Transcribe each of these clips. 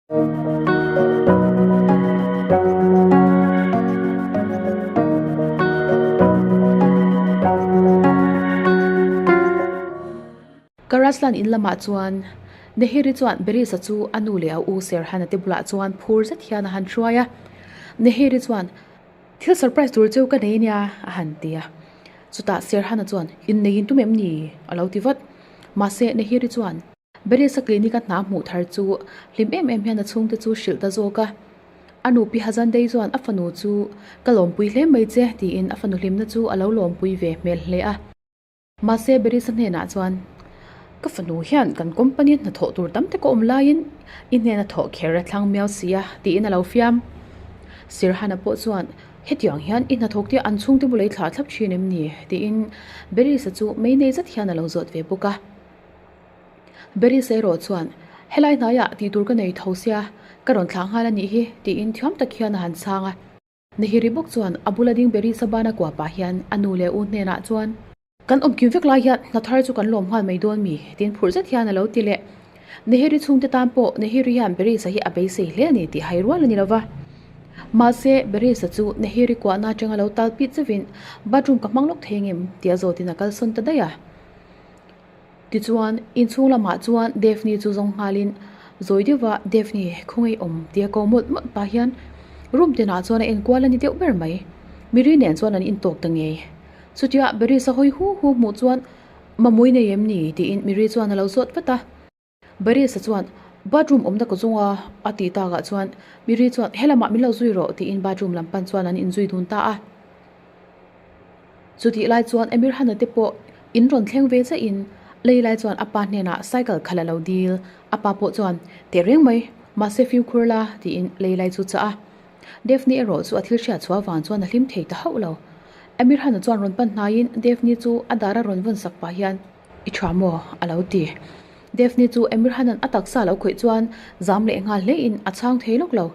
Karaslan in lamah chuan Nehiri chuan Berisa chu a nu leh a u Serhana te bulah chuan phur zet hian a han hruai a. Nehiri chuan, Thil surprise tur cheu ka nei ania a han ti a. Chutah Serhana chuan, Innei in tum em ni? a lo ti vat. Mahse Nehiri chuan. Berisa clinic a hna hmuh thar chu hlim em em hian a chhungte chu hrilh ta zawk a. A nupi Hazandei chuan a fanu chu ka lawmpui hle mai che tiin a fanu hlimna chu a lo lawmpui ve hmel hle a. Mahse Berisa hnenah chuan ka fanu hian kan company a hnathawh tur tam tak a awm laiin i hnena thawh kher a thlang miau si a tiin a lo fiam. Sirhana pawh chuan hetiang hian i hnathawk te an chhungte bulei thlah thlap thin em ni tiin Berisa chu mei nei zet hian a lo zawt ve bawk a. Berisa erawh chuan, Helai hnaiah tih tur ka nei tho sia, ka rawn thlah nghal a nih hi, tiin thiam tak hian a han chhang a. Nihiri bawk chuan a bula ding Berisa bana kua pah hian a nu leh u hnenah chuan, Kan awm kim vek lai hian hna thar chu kan lawm nghal mai dawn mi? tiin phurh zet hian a lo ti leh. Nihiri chhungte tan pawh Nihiri hian Berisa hi a beisei hle a ni tih hai rual a ni lo va. Mahse, Berisa chu Nihiri kuahna atanga lo tal pit zeuhin, Bathroom ka hmang lawk thei ngem? tia zawtin a kalsawn ta daih a. Tichuan, inchhung lamah chuan Daphne chu zawng nghalin, Zawi deuhva Daphne khawngaih awm tia ko mawlh mawlh pah hian room tinah chuan a enkual a ni deuh ber mai. Miri nen chuan an intawk ta ngei. Chutia Berisa hawi hu hu hmuh chuan, Mamui nei em ni? tiin Miri chuan a lo zawt vat a. Berisa chuan, Bathroom awmna ka zawng a, a tih takah chuan Miri chuan, Helamah min lo zui rawh, tiin bathroom lam pan chuan an inzui dun ta a. Chutih lai chuan Emir Hana te pawh in rawn thleng ve chiah in lei lai chuan a pa hnenah cycle khalh a lo dil. A pa pawh chuan, Teh reng mai, mahse fimkhur la, tiin lei lai chu chah a. Daphne erawh chu a thil hriat chhuah avang chuan a hlim thei ta hauh lo. Emir Hana chuan rawn pan hnaiin Daphne chu a dar a rawn vawn sak pah hian, I tha maw? a lo ti. Daphne chu Emir Hana'n a taksa a lo khawih chuan zam leh nghal hlein a chhang thei lawk lo.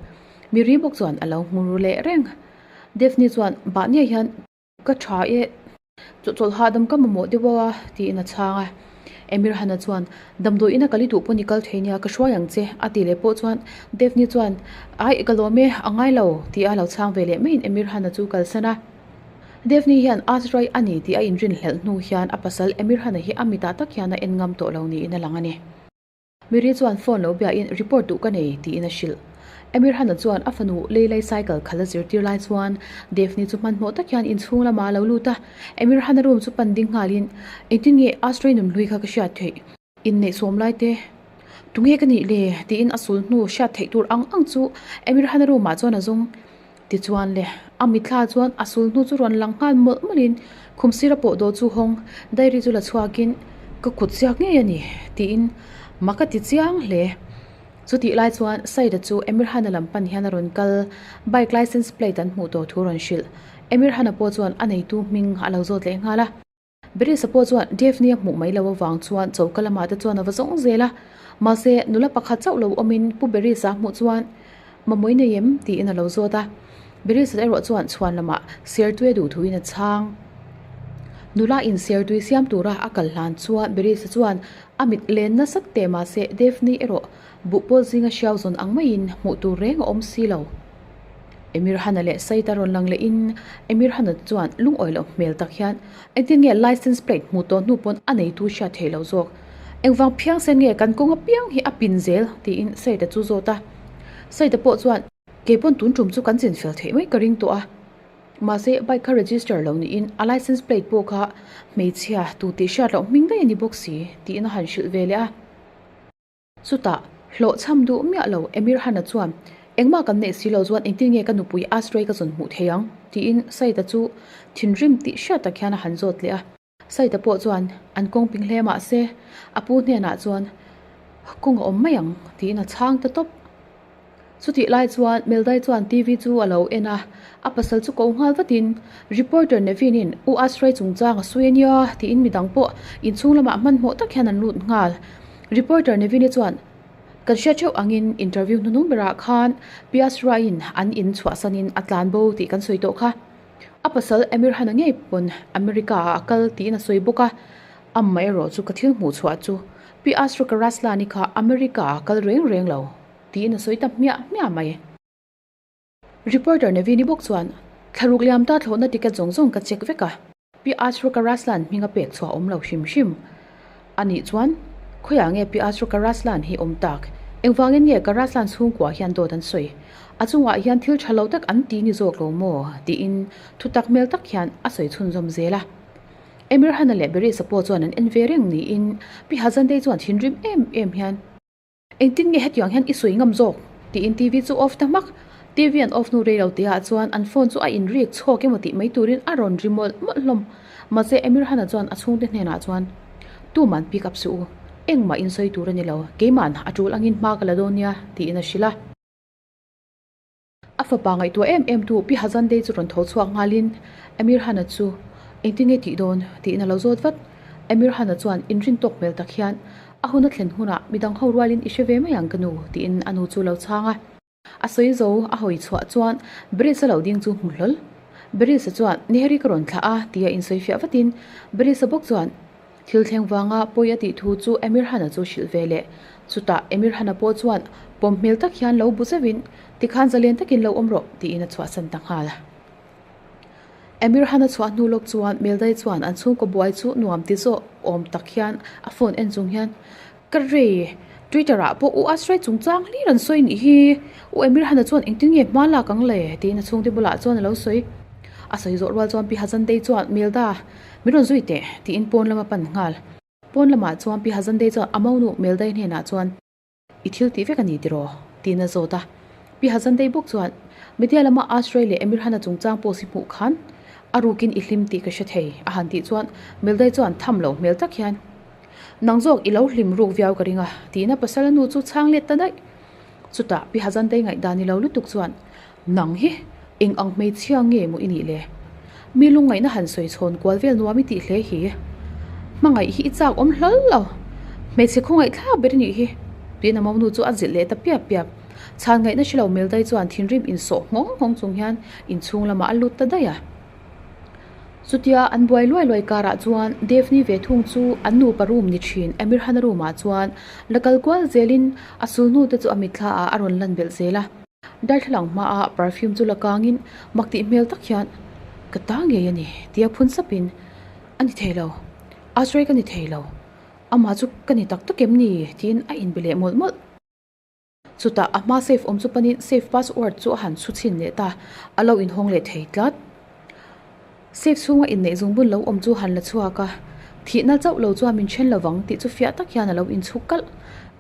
Miri bawk chuan a lo hmu ru leh reng. Daphne chuan Bahnia hian ka tha e, chawhchawlh hahdam ka mamawh deuh a tiin a chhang a. Emir Hana chuan Damdawi ina kal i duh pawh ni kal thei nia ka hruai ang che a ti leh pawh chuan Daphne chuan Aih ka lawm e, a ngai lo tih a lo chhang ve leh maiin Emir Hana chu kalsan a. Daphne hian Azrai a ni tih a inrinhlelh hnu hian a pasal Emir Hana hi a mitah tak hian a en ngam tawh lo niin a lang a ni. Miri chuan phone lo biain report duh ka nei tiin a hrilh. Emir Hana chuan a fanu Leilai cycle khalh a zirtir lai chuan Daphne chu hmanhmawh tak hian inchhung lamah a lo lut a. Emir Hana room chu pan ding nghalin, Engtin nge Ashtray nunhlui kha ka hriat theih? Inneih sawm lai te tunge ka nih le? tiin a sul hnu hriat theih tur ang ang chu Emir Hana room ah chuan a zawng. Tichuan le, a mitthla chuan a sul hnu chu rawn lang nghal mawlh mawlhin khum sira pawh dawh chu hawng diary chu la chhuakin ka kut chiak ngei a ni tiin mak a ti chiang hle. Chutih lai chuan Saida chu Emir Hana lam pan hian a rawn kal, bike licence plate an hmuh tawh thu rawn hrilh. Emir Hana pawh chuan a neitu hming a lo zawt leh nghal a. Berisa pawh chuan Daphne a hmuh mai loh avang chuan choka lamah te chuan a va zawng zel a. Mahse, nula pakhat chauh lo awmin Pu Berisa a hmuh chuan Mamawii nei em? tiin a lo zawt a. Berisa erawh chuan chhuan lamah sertui a duh thuin a chhang. Nula in sertui siam tura a kal hlan chuan Berisa chuan a mit len nasat teh mahse Daphne erawh buhpawl zinga hriau zawn ang maiin hmuh tur reng a awm si lo. Emir Hana leh Saita rawn lang lehin Emir Hana chuan lungawi loh hmel tak hian engtin nge license plate hmuh tawh hnu pawn a neitu hriat theih loh zawk. Engvang phiang sen nge kan kawng apiang hi a pin zel tiin Saita chu zawt a. Saita pawh chuan kei pawn tun tum chu kan chin fel theih mai ka ring tawh a. Mahse bike kha register lo niin a license plate pawh kha hmeichhia tu tih hriat loh hming daih a ni bawk si tiin a han hrilh ve leh a. Chutah, hlawhchham duh miah lo Emir Hana chuan, Engmah kan neih si lo chuan engtin nge ka nupui Ashrei ka zawn hmuh thei ang? tiin Saida chu thinrim tih hriat tak hian a han zawt leh a. Saida pawh chuan an kawng ping hle mah se, a pu hnenah chuan, Kawng a awm mai ang, tiin a chhang ta tawp. Chutih lai chuan Meldai chuan TV chu a lo en a, a pasal chu ko nghal vatin, Reporter Nevin-in U Asrai chungchang a sawi a nia, tiin midang pawh inchhung lamah hmanhmawh tak hian an lut nghal. Reporter Nevin-i chuan, Kan hriat theuh angin interview hnuhnung berah khan Pi Asrai-in an in chhuahsanin a tlan bo tih kan sawi tawh kha. A pasal Amir Hana ngei pawn America-ah a kal tiin a sawi bawk a, amaherawh chu ka thil hmuh chhuah chu Pi Asra Karaslani kha America-ah a kal reng reng lo. tiin a sawi ta hmiah hmiah mai. Reporter Nevini bawk chuan, Thlaruk liam ta thlawhna ticket zawng zawng ka check vek a. Pi Ashraf Raslan hminga pek chhuah awm lo hrim hrim a nih chuan khawiah nge Pi Ashraf Raslan hi awm tak? Engvangin nge ka Raslan chhungkua hian dawt an sawi? A chungah hian thil tha lo tak an ti ni zawk lo maw? tiin thutak hmel tak hian a sawi chhunzawm zel a. Emir Hana leh Berisa pawh chuan an en ve reng niin Pi Hazandei chuan thinrim em em hian, Engtin nge hetiang hian i sawi ngam zawk? tiin TV chu off ta hmak. TV an off hnu rei lo tih ah chuan an phone chu a in rik chhuak emaw tih mai turin a rawn ri mawlh mawlh hlawm. Mahse Emir Hana chuan a chhungte hnenah chuan, Tuman pick up suh u, engmah in sawi tur a ni lo, keiman a tul angin hma ka la dawn nia, tiin a hrilh a. A fapa ngaihtuah em em tu Pi Hazandei chu rawn tho chhuak nghalin Emir Hana chu engtin nge tih dawn tiin a lo zawt vat. Emir Hana chuan inrin tawk hmel tak hian a hun a thlen hunah midang ho rualin i hre ve mai ang ka nu tiin a nu chu lo chhang a. A sawi zo a hawi chhuah chuan Beris a lo ding chu hmu hlawl. Beris-a chuan Neheri ka rawn thlah a tia insawifiah vatin Beris-a bawk chuan Thil thleng vanga pawi a tih thu chu Emir Hana chu hrilh ve leh. Chutah Emir Hana pawh chuan pawm hmel tak hian lo bu zeuhin, Tikhan zalen takin lo awm rawh, tiin a chhuahsan ta nghal. Emir Hana chhuah hnu lawk chuan Meldai chuan an chhungkaw buai chu nuam ti zawh awm tak hian a phone en chung hian, Ka rei, Twitter ah pawh U Asrai chungchang hlir an sawi nih hi, U Emir Hana chuan engtin nge hma lak ang le? tiin a chhungte bulah chuan a lo sawi. A sawi zawh rual chuan Pi Hazandei chuan Melda, Min rawn zui teh, tiin pawn lama pan nghal. Pawn lamah chuan Pi Hazandei chuan a monu Meldai hnenah chuan, I thil tih vek a ni tiraw? tiin a zawt a. Pi Hazandei bawk chuan, Media lama Ashrei leh Emir Hana chungchang post i hmuh khan a rukin i hlim tih ka hre thei, a han tih chuan Meldai chuan tham lo hmel tak hian, Nang zawk i lo hlim ruk viau ka ring a, tiin a pasal a nu chu chhang let ta daih. Chutah Pi Hazandei ngaihdan ni lo lutuk chuan, Nang hi eng ang hmeichhia nge maw i nih le? Mi lungngaihna han sawi chhawn kual vel nuam i tih hle hi. Hmangaih hi i chak awm hlawl lo. Hmeichhe khawngaih thlak ber i nih hi. Tiin a monu chu a zilh leh ta piap piap. Chhan ngaihna hre lo Meldai chuan thinrim insawh nghawng nghawng chung hian inchhung lamah a lut ta daih a. Chutia an buai luai luai karah chuan Devni ve thung chu an nupa room ni thin Emir Hana room ah chuan la kal kual zelin a sulhnu te chu a mitthla ah a rawn lan belh zel a. Darthlalang hmaah perfume chu la kangin mak tih hmel tak hian ka ta ngei a ni tia phun sapin a ni thei lo, Ashrei ka ni thei lo, amah chu ka ni tak tak em ni tiin a inbe leh mawlh mawlh. Chutah a hma safe awm chu panin safe password chu a han chhu chhin leh ta, a lo inhawng leh thei tlat. Safe chhunga inneih zungbun lo awm chu han la chhuak a, thihna chauh lo chuan min then lovang tih chu fiah tak hian a lo inchhuk kalh.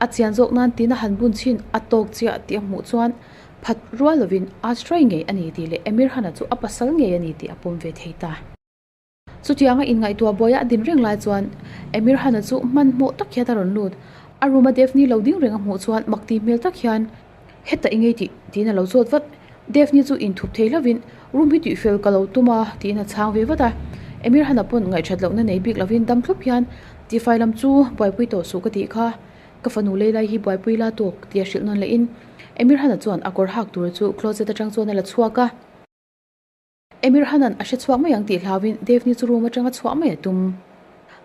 A chian zawk nan tina han bun chhin a tawk chiah tih a hmuh chuan phat rual lovin Ashrei ngei a ni tih leh Emir Hana chu a pasal ngei a ni tih a pawm ve thei ta. Chutianga inngaihtuah buaia a din reng lai chuan Emir Hana chu hmanhmawh tak hian a rawn lut. A room a Daphne lo ding reng a hmuh chuan mak tih hmel tak hian, Heta i ngei tih, tiin a lo zawt vat. Daphne chu inthup thei hlauhin, Room hi tihfel ka lo tum a, tiin a chhang ve vat a. Emir Hana pawn ngaihthat lohna nei bik lovin dam thlup hian, Tifai lam chu buaipui tawh suh ka tih kha, ka fanu leilai hi buaipui la tawk, tia hrilh nawn lehin Emir Hana chuan a kawr hak tur chu closet atang chuan a la chhuak a. Emir Hanan a hre chhuak mai ang tih hlauin Daphne chu room atanga chhuah mai a tum.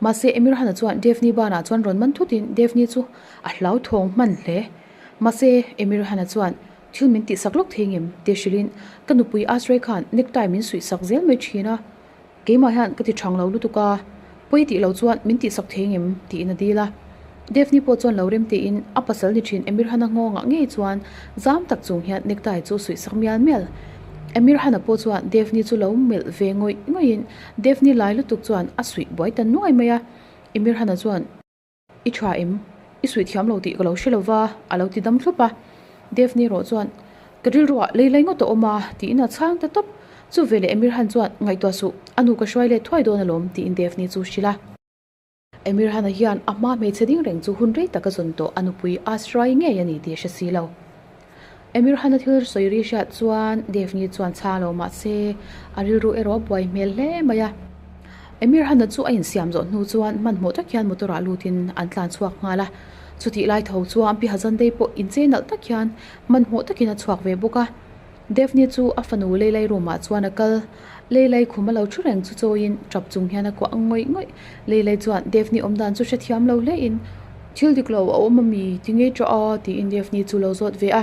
Mahse Emir Hana chuan Daphne banah chuan rawn man thutin Daphne chu a hlauthawng hman hle. Mahse Emir Hana chuan thil min tihsak lawk thei ngem tih hrilhin ka nupui Asrei khan necktie min suihsak zel mai thin a. Keimah hian ka ti thang lo lutuk a, pawi tih lo chuan min tihsak thei ngem? tiin a dil a. Daphne pawh chuan lo rem tiin a pasal ni thin Emir Hana nghawngah ngei chuan zam tak chung hian necktie chu suihsak mial mial. Emir Hana pawh chuan Daphne chu lo melh ve ngawih ngawihin Daphne lai lutuk chuan a suih buai ta nuai mai a. Emir Hana chuan. I tha em? I suih thiam lo tih ka lo hre lo va, a lo ti dam thlup a. Daphne erawh chuan, Ka rilruah lei lai ngawt a awm a, tiin a chhang ta tawp. Chu veleh Emir Han chuan, Ngaihtuah suh, a nu ka hruai let thuai dawn alawm, tiin Daphne chu hrilh a. Emir Hana hian a hma hmeichhe ding reng chu hun rei tak a zawn tawh, a nupui Asrai ngei a ni tih a hre si lo. Emir Hana thil sawi ri hriat chuan Daphne chuan chhang lo mah se a rilru erawh a buai hmel hle mai a. Emir Hana chu a insiam zawh hnu chuan hmanhmawh tak hian motor ah lutin an tlan chhuak nghal a. Chutih lai tho chuan Pi Hazandei pawh inchei nalh tak hian hmanhmawh takin a chhuak ve bawk a. Daphne chu a fanu Leilai room ah chuan a kal. Leilai khum a lo thu reng chu chawiin tap chung hian a kuah ngawih ngawih. Leilai chuan Daphne awmdan chu hrethiam lo hlein. Thil dik lo a awm ami? Ti ngei tawh a? tiin Daphne chu lo zawt ve a.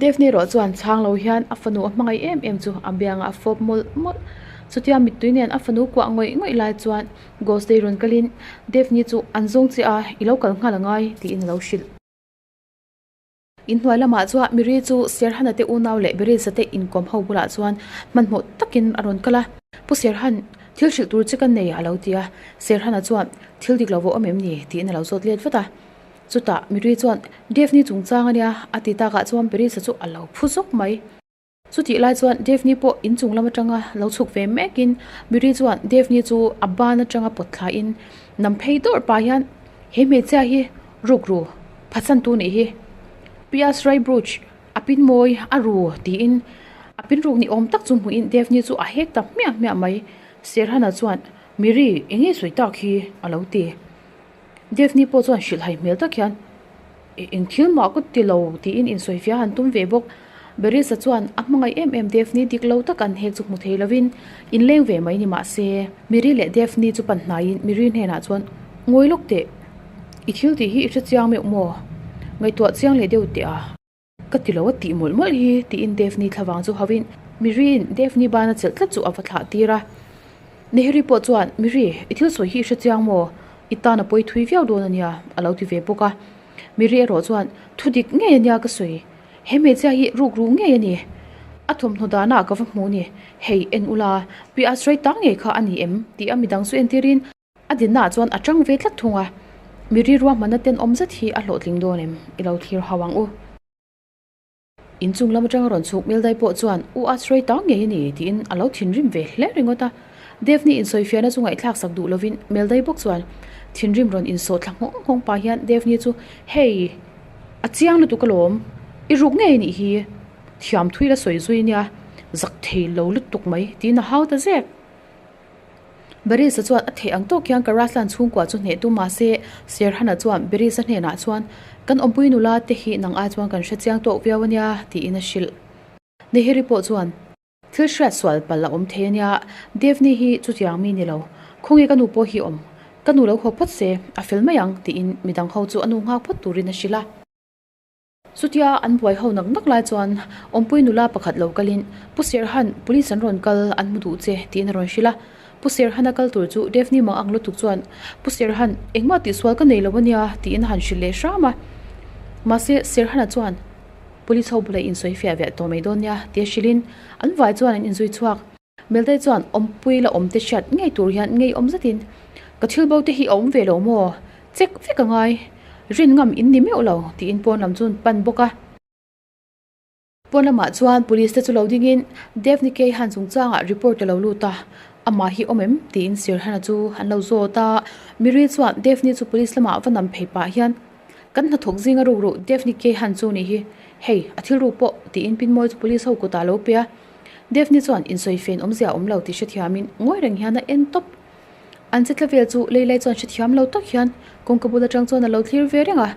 Daphne erawh chuan chhang lo hian a fanu a hmangaih em em chu a biangah a fawp mawlh mawlh. Chutia mittui nen a fanu kuah ngawih ngawih lai chuan Ghost-i rawn kalin Daphne chu an zawng che a, i lo kal nghal angai tiin a lo hrilh. Inhnuai lamah chuan Miri chu Serhana te unau leh Berisa te inkawm ho bulah chuan hmanhmawh takin a rawn kal a. Pu Serhan, thil hrilh tur che ka nei a lo ti a. Serhana chuan, Thil dik lo va awm em ni? tiin a lo zawt let vat a. Chutah Miri chuan, Daphne chungchang a nia a ti takah chuan Berisa chu a lo phu zawk mai. Chutih lai chuan Daphne pawh inchung lam atanga lo chhuk ve mekin Miri chuan Daphne chu a ban atanga pawt thlain nam phei dawrh pah hian he hmeichhia hi ruk ru phatsan tu nih hi Pias Rai Brooch a pin mawi a ru tiin a pin ruk ni awm tak chu hmuhin Daphne chu a hek ta hmiah hmiah mai. Serhana chuan Miri eng nge sawi tak hi a lo ti. Daphne pawh chuan hrilhhai hmel tak hian Eng thil mah ka ti lo tiin insawifiah han tum ve bawk. Berisa chuan a hmangaih em em Daphne dik lo tak an hek chu hmu thei lovin inleng ve mai ni mah se. Miri leh Daphne chu pan hnaiin Miri hnenah chuan Ngawi lawk teh, i thil tih hi i hre chiang meuh maw? Ngaihtuah chiang leh deuh teh a. Ka ti lo a tih mawlh mawlh hi tiin Daphne thlavang chu hauhin Miri'n Daphne bana chelh tlat chu a va thlah tir a. Neheri pawh chuan Miri, i thil sawi hi i hre chiang maw? I tan a pawi thui viau dawn a nia a lo ti ve bawk a. Miri erawh chuan Thu dik ngei a nia ka sawi. He hmeichhia hi rukru ngei a ni. A thawmhnaw danah ka va hmu ni. Hei en ula, pi Asrai ta ngei kha a ni em? tih a midang chu entirin A dinnaah chuan a tang ve tlat thung a, mi rilru hmanna tenawm zet hi a hlawhtling dawn em? I lo thlir hau ang u. Inchung lam atanga rawn chhuk Meldai pawh chuan U Ashrei ta ngei a ni tiin a lo thinrim ve hle ringawt a. Daphne insawifiahna chu ngaihthlak sak duh lovin Meldai bawk chuan thinrim rawn insawh thla nghawng nghawng pah hian Daphne chu Hei! A chiang lutuk alawm, i ruk ngei a nih hi, thiam thui la sawi zui nia, zak thei lo lutuk mai tiin a hau ta zek. Berisa chuan a theih ang tawk hian Karaslan chhungkua chu hneh tum mahse Serhana chuan Berisa hnenah chuan Kan awmpui nula te hi nang ai chuan kan hre chiang tawk viau ania tiin a hrilh. Neheri pawh chuan Thil hriat sual palh a awm thei ania, Devni hi chutiang mi ni lo, khawnge ka nu pawh hi awm, ka nu lo haw phawt se a fel mai ang tiin midang ho chu a nu nghak phawt turin a hrilh a. Chutia an buai ho nak nak lai chuan awmpui nula pakhat lo kalin Pu Serhan, police an rawn kal, an hmu duh che tiin a rawn hrilh a. Pu Serhana kal tur chu Daphne mang ang lutuk chuan Pu Serhan, engmah tihsual ka nei lo ania tiin a han hrilh leh hram a. Mahse Serhana chuan police ho bulah insawi fiah viah tawh mai dawn nia tia hrilhin an vai chuan an inzui chhuak. Meldai chuan awmpui la awm te hriat ngei tur hian ngei awm zetin, Ka thil bo te hi a awm ve lo maw? Check vek a ngai. Rin ngam in ni meuh lo, tiin pawn lam chu an pan bawk a. Pawn lamah chuan police te chu lo dingin Daphne Keihan chungchangah report a lo lut a, amah hi awm em? tiin Sirhana chu an lo zawt a. Miri chuan Daphne chu police lamah va nam phei pah hian, Kan hnathawk zinga ruk ruh Daphne Keihan chu nih hi, hei a thil ruk pawh, tiin Pinmawi chu police ho kutah a lo pe a. Daphne chuan insawi fen awmzia a awm lo tih hrethiamin ngawi reng hian a en tawp. An che tla vel chu Leilai chuan hrethiam lo tak hian kawngka bul atang chuan a lo thlir ve reng a.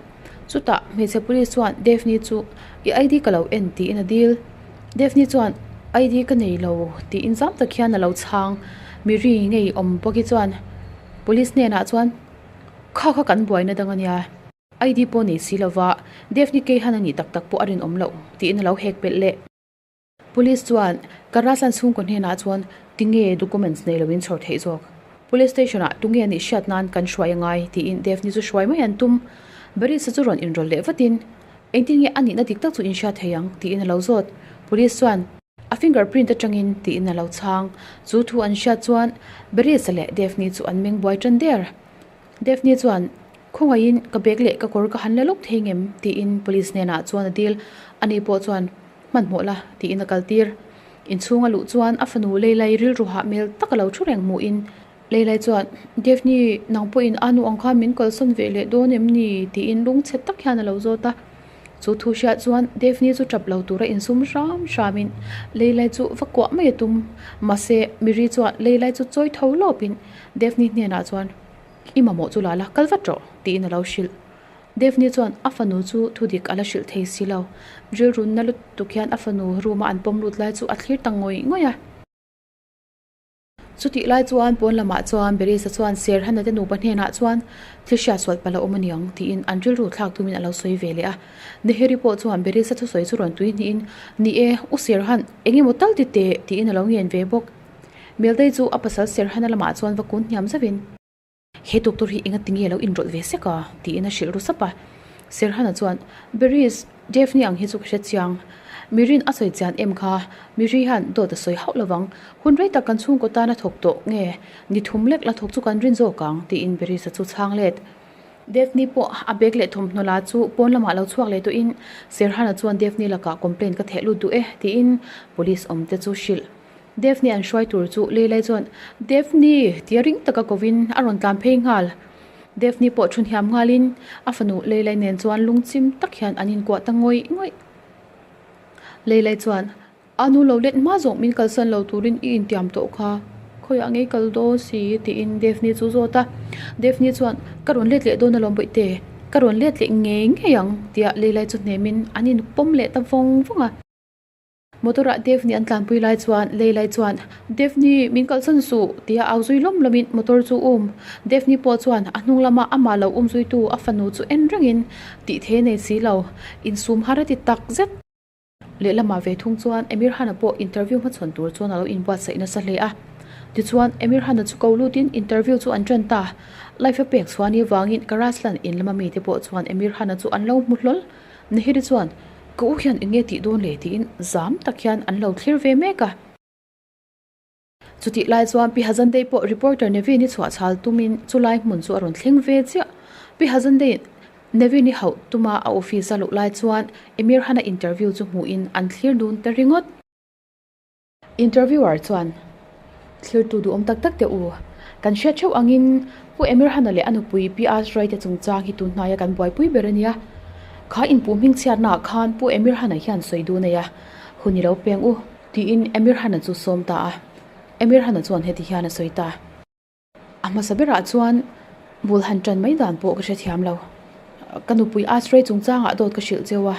Chutah hmeichhe police chuan Daphne chu i ID ka lo en tiin a dil. Daphne chuan ID ka nei lo tiin zam tak hian a lo chhang. Miri ngei awm bawk hi chuan police hnenah chuan kha kha kan buaina dang a nia. ID pawh nei si lova Daphne Keihan a nih tak tak pawh a rinawm loh tiin a lo hek belh leh. Police chuan Karaslan chhungkaw hnenah chuan tinge documents nei loin chhawr theih zawk? Police station ah tunge anih hriat nan kan hruai angai tiin Daphne chu hruai mai an tum. Barisa chu rawn inrawlh leh vatin engtin nge a nihna dik tak chu in hriat thei ang tiin a lo zawt. Police chuan a finger print atangin tiin a lo chhang. Chu thu an hriat chuan Barisa leh Daphne chu an meng buai tan der. Daphne chuan Khawngaihin ka bag leh ka kawr ka han la lawk thei ngem? tiin police hnenah chuan a dil. Ani pawh chuan Hmanhmawh la, tiin a kal tir. Inchhung a luh chuan a fanu Leilai rilru hah hmel tak a lo thu reng hmuhin Leilai chuan, Daphne, nang pawhin a nu ang khan min kalsawn ve leh dawn em ni? tiin lungchhe tak hian a lo zawt a. Chu thu hriat chuan Daphne chu tap lo tura insum hram hramin Leilai chu va kuah mai a tum. Mahse, Miri chuan Leilai chu chawi tho lawpin Daphne hnenah chuan, I mamawh chu la la, kal vat rawh, tiin a lo hrilh. Daphne chuan a fanu chu thudik a la hrilh thei si lo. Rilrunna lutuk hian a fanu room-a an pawm lut lai chu a thlir ta ngawih ngawih a. Chutih lai chuan pawn lamah chuan Berisa chuan Serhana te nupa hnenah chuan thil hriat sual palh a awm aniang tiin an rilru thlak tumin a lo sawi ve leh a. Neheri pawh chuan Berisa thusawi chu rawn tui hnihin, Ni e, U Serhan, eng emaw tal ti teh tiin a lo ngen ve bawk. Meldei chu a pasal Serhana lamah chuan va kun hniam zauhin. He doctor hi enga tinge a lo inrawlh ve sek a? tiin a hrilh ru sap a. Serhana chuan, Beris, Daphne ang hi chu ka hre chiang. Mirin a sawi chian em kha, Miri hian dawt a sawi hauh lovang. Hun rei tak kan chhungkaw tan a thawk tawh nge, ni thum lek la thawk chu kan rin zawk ang, tiin Beris-a chu chhang let. Daphne pawh a bag leh thawmhnaw la chu pawn lamah lo chhuak leh tawhin Serhana chuan Daphne lakah complaint ka theh lut duh e, tiin police awm te chu hrilh. Daphne an hruai tur chu Leilai chuan, Daphne! tia ring taka kovin a rawn tlan phei nghal. Daphne pawh thu hniam nghalin a fanu Leilai nen chuan lungchim tak hian an inkuah ta ngawih ngawih. Leilai chuan, A nu lo let hma zawk min kalsan lo turin i intiam tawh kha, khawiah ngei kal dawn si? tiin Daphne chu zawt a. Daphne chuan, Ka rawn let leh dawn alawm bawihte, ka rawn let leh ngei ngei ang, tia Leilai chu hnemin an inpawm leh ta vawng vawng a. Motor ah Daphne an tlanpui lai chuan Leilai chuan, Daphne, min kalsan suh! tia au zui lawm lawmin motor chu um. Daphne pawh chuan a hnung lama amah lo um zuitu a fanu chu en rengin tih thei a nei si lo, insum har a ti tak zet. Lehlamah ve thung chuan Emir Hana pawh interview hmachhawn tur chuan a lo inbuatsaih nasa hle a. Tichuan, Emir Hana chu ko lutin interview chu an ṭan ta. Life a pek chhuani vangin Karaslan in lama mite pawh chuan Emir Hana chu an lo hmu hlawl. Nahiri chuan, Ka u hian eng nge tih dawn le? tiin zam tak hian an lo thlir ve mek a. Chutih lai chuan Pi Hazandei pawh reporter Nevin-i chhuah chhal tumin chulai hmun chu a rawn thleng ve chiah. Pi Hazandei'n Nevin-i hauh tuma a office a luh lai chuan Emir Hana interview chu hmuhin an thlir dun ta ringawt. Interviewer chuan, Thlirtu duhawm tak tak teh u. Kan hriat theuh angin Pu Emir Hana leh a nupui Pi Azrai te chungchang hi tun hnaia kan buaipui ber a nia. Kha inpuh hmingchhiatnaah khan Pu Emir Hana hian sawi dun nei a, hun i lo peng u, tiin Emir Hana chu sawm ta a. Emir Hana chuan heti hian a sawi ta. A hmasa berah chuan bul han ṭan mai dan pawh ka hrethiam lo. Ka nupui Asray chungchangah dawt ka hrilh cheu a,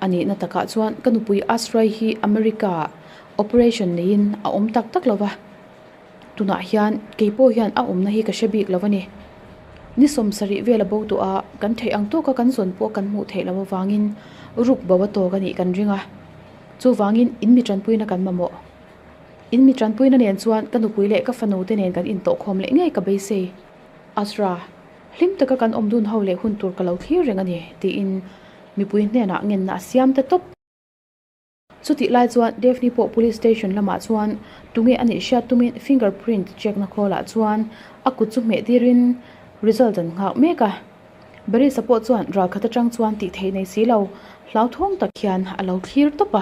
a nihna takah chuan ka nupui Asray hi America-ah operation neiin a awm tak tak lo va, tunah hian kei pawh hian a awmna hi ka hre bik lo a ni. Ni 70 vel a bo tawh a, kan theih ang tawka kan zawn pawh kan hmuh theih loh avangin ruk bo a tawk a nih kan ring a, chuvangin in mi ṭanpuina kan mamawh. In mi tanpuina nen chuan ka nupui leh ka fanu te nen kan intawhkhawm leh ngei ka beisei. Azra, hlim taka kan awm dun ho leh hun tur ka lo thlir reng a ni, tiin mipui hnenah ngenna a siam ta tawp. Chutih lai chuan Daphne pawh police station lamah chuan tunge a nih hriat tumin finger print check na khawlah chuan a kut chu hmeh tirin result an nghak mek a. Barisa pawh chuan ralkhat atang chuan tih theih nei si lo, hlauthawng tak hian a lo thlir tawp a.